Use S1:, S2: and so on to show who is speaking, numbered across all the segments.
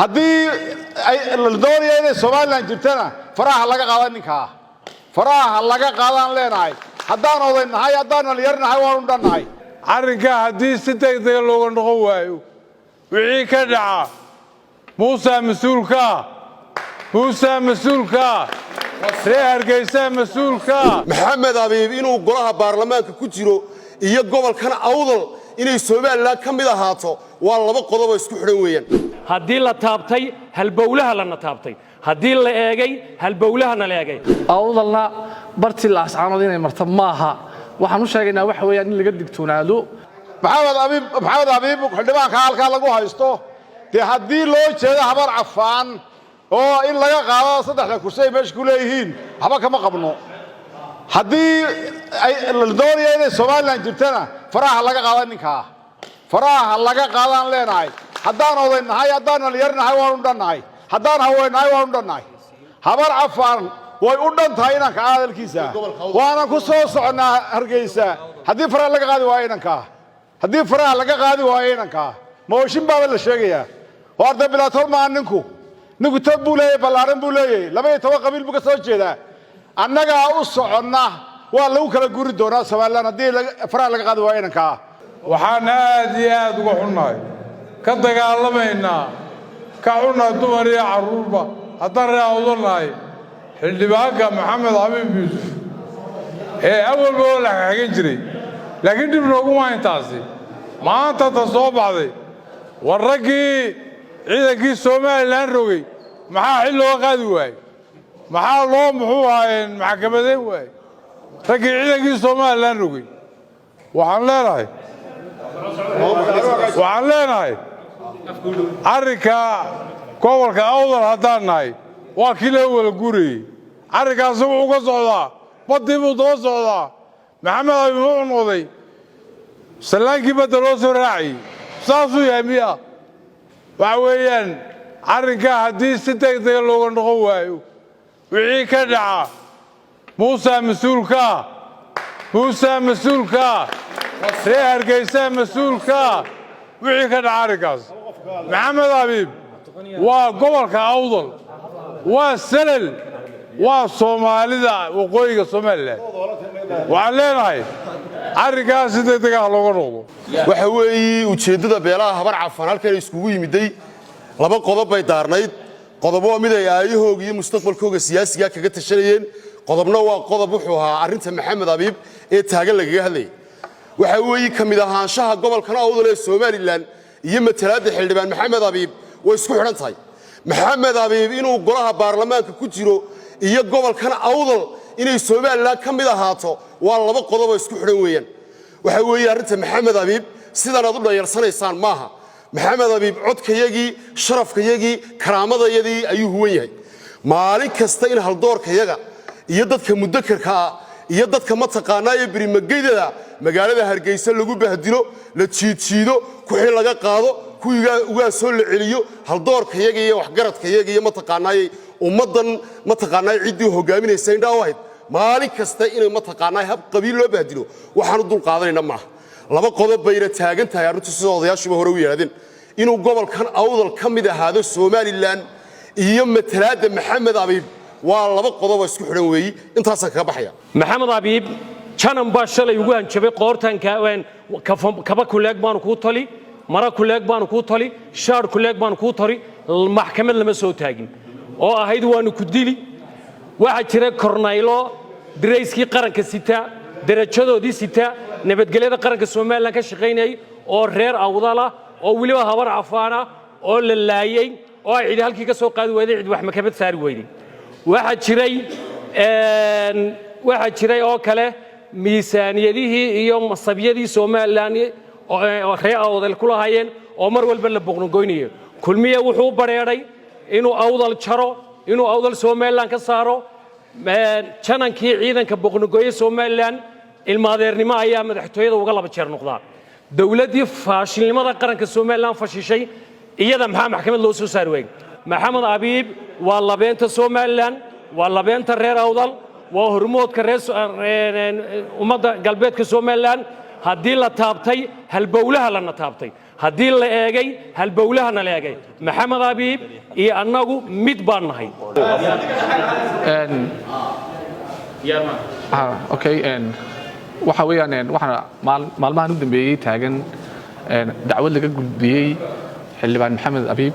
S1: Haddii la doonaya inay Somaliland jirtana, faraha laga qaada ninkaa, faraha laga qaadaan leenahay. Haddaan oday nahay, haddaan dhalinyar nahay, waanu dhannahay.
S2: Arrinkaa haddii si degdega looga noqon waayo, wixii ka dhaca Muusaa mas-uulkaa, Muusaa mas-uulkaa, reer Hargeysaa mas-uulkaa.
S3: Maxamed Abiib inuu golaha baarlamaanka ku jiro iyo gobolkan Awdal inay Somaliland ka mid ahaato waa laba qodoboo isku xidhan weeyaan.
S4: Haddii la taabtay halbowlaha, lana taabtay. Haddii la eegay halbowlahana la eegay.
S5: Awdalna bartii Laascaanood inay marto maaha. Waxaan u sheegaynaa waxa weeyaan in laga digtoonaado.
S1: Maxamed Abiib, Maxamed Abiib, xildhibaanka halkaa lagu haysto, dee haddii loo jeedo Habar Cafaan oo in laga qaado saddexda kursi ay meesha ku leeyihiin, waxba kama qabno. Haddii la doonaya inay Somaliland jirtana, faraha laga qaada ninkaa, faraha laga qaadaan leenahay. Haddaan oday nahay, haddaan dhalinyar nahay, waanu dhannahay. Haddaan haween nahay, waanu dhannahay. Habar Cafaan way u dhan tahay inanka hadalkiisa, waana ku soo soconnaa Hargeysa. Haddii faraha laga qaadi waayo inankaa, haddii faraha laga qaadi waayo inankaa, mooshin baaba la sheegayaa. Waarda bilaatol maa ninku, ninku tod buu leeyahy, ballaaran buu leeyahay, 12 qabiil buu ka soo jeedaa. Annagaa u soconna, waa lagu kala guri doonaa Somaliland haddii faraha laga qaadi waayo inankaa.
S2: Waxaan aad iyo aad uga xunnahay, ka dagaalamaynaa, ka xunnahay, dumar iyo carruurba, haddaan reer Awdal nahay, xildhibaanka Maxamed Xabiib Yuusuf ee awalba oo la xagan jiray, laakiin dhib nooguma hayn taasi. Maanta ta soo baxday, war raggii ciidankii Somaliland rogay maxaa xil looga qaadi waayey? Maxaa loo muxuu ahaayeen maxkamadayn waayey raggii ciidankii Somaliland rogay? Waxaan leenahay arrinka gobolka Awdal haddaan nahay waa kii laga wada guurayey. Arrinkaasi wuxuu ka socdaa baddii buu daba socdaa. Maxamed Abi wuxuu noqday sallaankii badda loo soo raacayey, saasuu yahay miya? Waxa weeyaan arrinkaa haddii si degdega looga noqon waayo, wixii ka dhaca Muusaa mas-uulkaa, Muusaa mas-uulkaa, reer Hargeysaa mas-uulkaa. Wixii ka dhaca arrinkaas, Maxamed Abiib waa gobolka Awdal, waa Salal, waa Soomaalida waqooyiga Somaliland. Waxaan leenahay arrinkaas si degdega ha looga noqdo.
S3: Waxa weeye ujeeddada beelaha Habar Cafan halkan iskugu yimiday laba qodob bay daarnayd. Qodob waa mid ay aayahooga iyo mustaqbalkooga siyaasigaa kaga tashanayeen. Qodobna waa qodob wuxuu ahaa arrinta Maxamed Abiib ee taagan lagaga hadlayay. Waxa weeye ka mid ahaanshaha gobolkan Awdal ee Somaliland iyo matalaadda xildhibaan Maxamed Abiib way isku xidhan tahay. Maxamed Abiib inuu golaha baarlamaanka ku jiro iyo gobolkan Awdal inay Somaliland ka mid ahaato waa laba qodob oo isku xidhan weeyaan. Waxa weeye arrinta Maxamed Abiib sidan aad u dhayarsanaysaan maaha. Maxamed Abiib codkayagii, sharafkayagii, karaamadayadii ayuu huwan yahay. Maalin kasta in haldoorkayaga iyo dadka mudakarka ah iyo dadka mataqaanaa ee birimageydada magaalada Hargeysa lagu bahdilo, la jiidjiido, kuxii laga qaado, kuwii ugaasoo la celiyo, haldoorkayaga iyo waxgaradkayaga iyo mataqaanaay ummaddan mataqaanaa ciddii hogaaminaysa indhaa u ahayd, maalin kasta inay mataqaanaa hab qabiil loo bahdilo, waxaanu dul qaadanayna maaha. Laba qodob bayna taagan tahay arrintu, sida odayaashuba hore u yidhahdeen: inuu gobolkan Awdal ka mid ahaado Somaliland iyo matalaadda Maxamed Abiib waa laba qodob oo isku xidhan weeyi. Intaasaan kaga baxaya.
S4: Maxamed Abiib janan baa shalay ugu hanjabay qoortanka: kaba kuleeg baanu kuu toli, mara kuleeg baanu kuu toli, shaar kuleeg baanu kuu toli. Maxkamad lama soo taagin oo ahayd waanu ku dili. Waxaa jira kornaylo dirayskii qaranka sita, derajadoodii sita, nabadgelyada qaranka Somaliland ka shaqaynayay oo reer Awdala oo weliba Habar Cafaana oo la laayey oo ay cidi halkii ka soo qaadi weyday, cid wax makamad saari weyday. Waxaa jiray oo kale miisaaniyadihii iyo masabyadii Somaliland oo reer Awdal ku lahaayeen oo mar walba la boqnogoynayo. Kulmiye wuxuu u bareedhay inuu Awdal jaro, inuu Awdal Somaliland ka saaro. Janankii ciidanka boqnogoye Somaliland ilmaadeernimo ayaa madaxtooyada uga laba jeer noqdaa. Dowladdii faashilnimada qaranka Somaliland fashishay, iyada maxaa maxkamad loo soo saari waayey? Maxamed Abiib waa labeenta Somaliland, waa labeenta reer Awdal, waa hormoodka reer ummadda galbeedka Somaliland. Haddii la taabtay halbowlaha, lana taabtay. Haddii la eegay halbowlahana la eegay, Maxamed Abiib iyo annagu mid baan nahay.
S5: Okay, waxa weeyaan, waxaana maalmahan u dambeeyey taagan dacwad laga gudbiyey Xildhibaan Maxamed Abiib.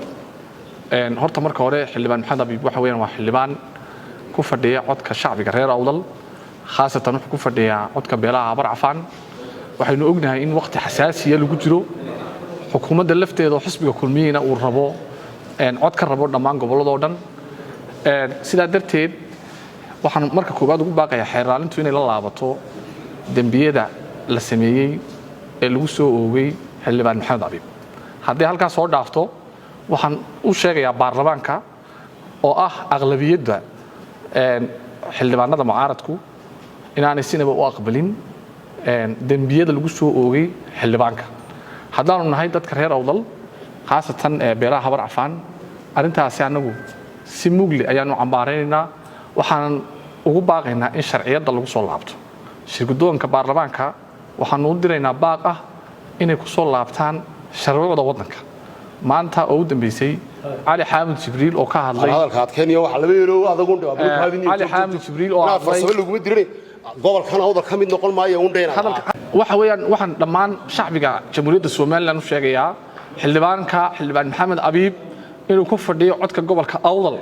S5: Horta marka hore, Xildhibaan Maxamed Abiib waxa weeyaan waa xildhibaan ku fadhiya codka shacbiga reer Awdal, khaasatan wuxuu ku fadhiyaa codka beelaha Habar Cafaan. Waxaynu ognahay in waqti xasaasiya lagu jiro, xukuumadda lafteeda oo xisbiga Kulmiyeyna uu rabo cod ka rabo dhammaan gobolladoo dhan. Sidaa darteed, waxaan marka koowaad ugu baaqayaa xeer ilaalintu inay la laabato dembiyada la sameeyey ee lagu soo oogay Xildhibaan Maxamed Abiib. Haddii halkaas soo dhaafto, waxaan u sheegayaa baarlamaanka oo ah aqlabiyadda xildhibaanada mucaaradku inaanay sinaba u aqbalin dembiyada lagu soo oogay xildhibaanka. Haddaanu nahay dadka reer Awdal, khaasatan beelaha Habar Cafaan, arrintaasi annagu si mugli ayaanu cambaaraynaynaa. Waxaanan ugu baaqaynaa in sharciyadda lagu soo laabto. Shirguddoonka baarlamaanka waxaanu u diraynaa baaq ah inay ku soo laabtaan shuruucda waddanka. Maanta oo u dambeysay Cali Xaamud Jibriil oo ka hadlay
S3: Hadalka adkeynaya waxa laba yaro adagu.
S5: Cali Xaamud Jibriil oo hadlay
S3: Farsamo laguma dirin, gobolkan Awdal ka mid noqon maayo un dhayna.
S5: Hadalka waxa weeyaan, waxaan dhammaan shacbiga Jamhuuriyadda Somaliland u sheegayaa xildhibaanka, Xildhibaan Maxamed Abiib, inuu ku fadhiyo codka gobolka Awdal.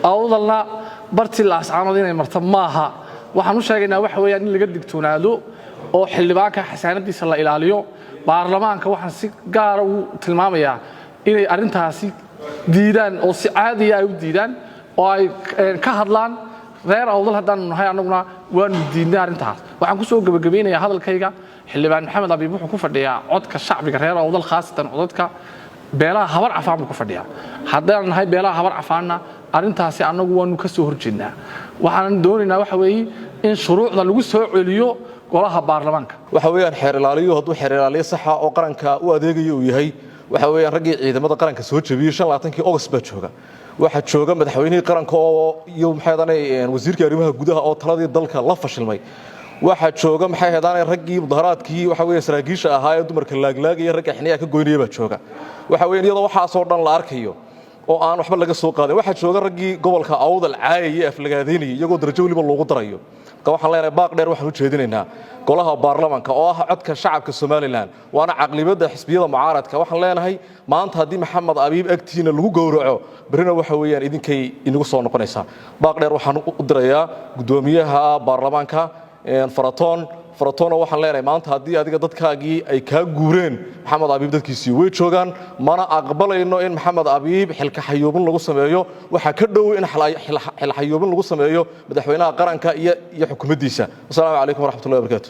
S5: Awdalna bartii Laascaanood inay marto maaha. Waxaan u sheegaynaa waxa weeyaan in laga digtoonaado oo xildhibaanka xasaanadiisa la ilaaliyo. Baarlamaanka waxaan si gaara u tilmaamayaa inay arrintaasi diidaan oo si caadiya ay u diidaan oo ay ka hadlaan. Reer Awdal haddaanu nahay, annaguna waanu diidnay arrintaas. Waxaan ku soo gebagabeynayaa hadalkayga, Xildhibaan Maxamed Abiib wuxuu ku fadhiyaa codka shacbiga reer Awdal, khaasatan codadka beelaha Habar Cafaan buu ku fadhiyaa. Haddaan nahay beelaha Habar Cafaanna, arrintaasi annagu waanu ka soo horjeednaa. Waxaanan doonaynaa waxa weeye in shuruucda lagu soo celiyo golaha baarlamaanka.
S6: Waxa weeyaan, xeer ilaaliyuhu hadduu xeer ilaaliye saxa oo qaranka u adeegayo uu yahay, waxa weeyaan raggii ciidamada qaranka soo jebiyey 25-kii August baa jooga. Waxaa jooga madaxweynihii qaranka oo iyo maxay ahaanay wasiirkii arrimaha gudaha oo taladii dalka la fashilmay. Waxaa jooga, maxay ahaanay, raggii mudaharaadkii, waxa weeye, saraakiisha ahaa ee dumarka laaglaagaya, ragga xiniyaha ka goynaya baa jooga. Waxa weeyaan, iyadoo waxaasoo dhan la arkayo oo aan waxba laga soo qaadin, waxaa jooga raggii gobolka Awdal caayaya, aflagaadeynaya, iyagoo darajo weliba loogu darayo. Marka waxaan leenahay, baaq dheer waxaan u jeedinaynaa golaha baarlamaanka oo ah codka shacabka Somaliland, waana caqlibadda xisbiyada mucaaradka. Waxaan leenahay, maanta haddii Maxamed Abiib agtiina lagu gowraco, berrina waxa weeyaan idinkay inagu soo noqonaysaa. Baaq dheer waxaan u dirayaa guddoomiyaha baarlamaanka Faratoon. Faratoona waxaan leenahay, maanta haddii adiga dadkaagii ay kaa guureen, Maxamed Abiib dadkiisii way joogaan. Mana aqbalayno in Maxamed Abiib xilka xayuubin lagu sameeyo. Waxaa ka dhow in xil xayuubin lagu sameeyo madaxweynaha qaranka iyo xukuumaddiisa. Wasalaamu calaykum waraxmatullahi wabarakatu.